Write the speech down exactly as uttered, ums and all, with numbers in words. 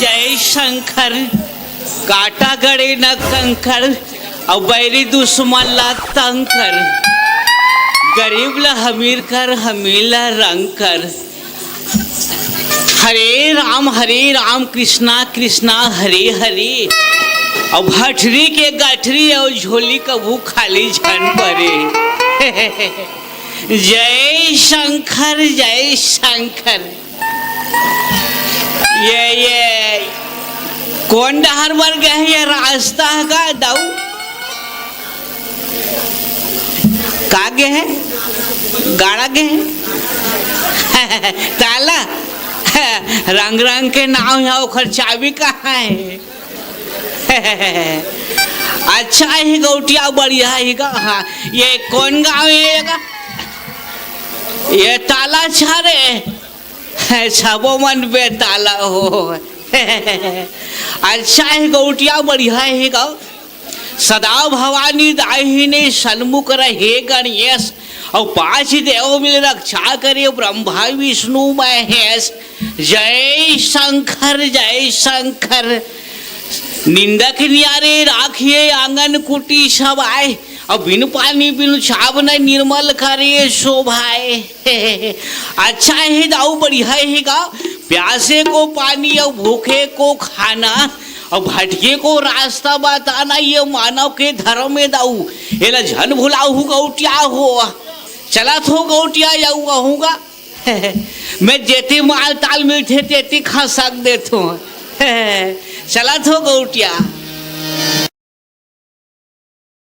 जय शंकर। काटा गड़े न कंकर, अउ बैरी दुश्मन ला तंग कर। गरीब ला अमीर कर, अमीर ला रंग कर। हरे राम हरे राम, कृष्णा कृष्णा हरे हरे। अउ भटरी के गठरी अउ झोली कभू खाली झन परे। जय शंकर जय शंकर। ये ये कोन डहर बर गे हे? ये रास्ता हे का दाऊ? का गे हे? गाड़ा गे हे? ताला? रंग रंग के नाव हे, ओखर चाबी कहाँ हे? अच्छा हे गौटिया, बढ़िया हे गा। हाँ, ये कोन गाँव हे ये गा? ये ताला छारे। सबो मन बेताला हो। अच्छा हे गौटिया, बढ़िया हे गा। सदा भवानी दाहिने सन्मुख रहे गणेश, अउ पांच देव मिल रक्षा करे ब्रह्मा विष्णु महेश। जय शंकर जय शंकर। निंदक नियारे राखिए आंगन कुटी सब आए, अउ बिन पानी बिन छाब न निर्मल करे शोभाए। अच्छा हे दाऊ, बढ़िया हे गा। प्यासे को पानी अउ भूखे को खाना, अउ भटके को रास्ता बताना, ये मानव के धर्म हे दाऊ। एला झन भुलाहू गौटिया हो। चलत हो गौटिया, जाऊ कहूँगा। मैं जेती माल ताल मिलथे, तेती खसक देथों। चलत हो गौटिया।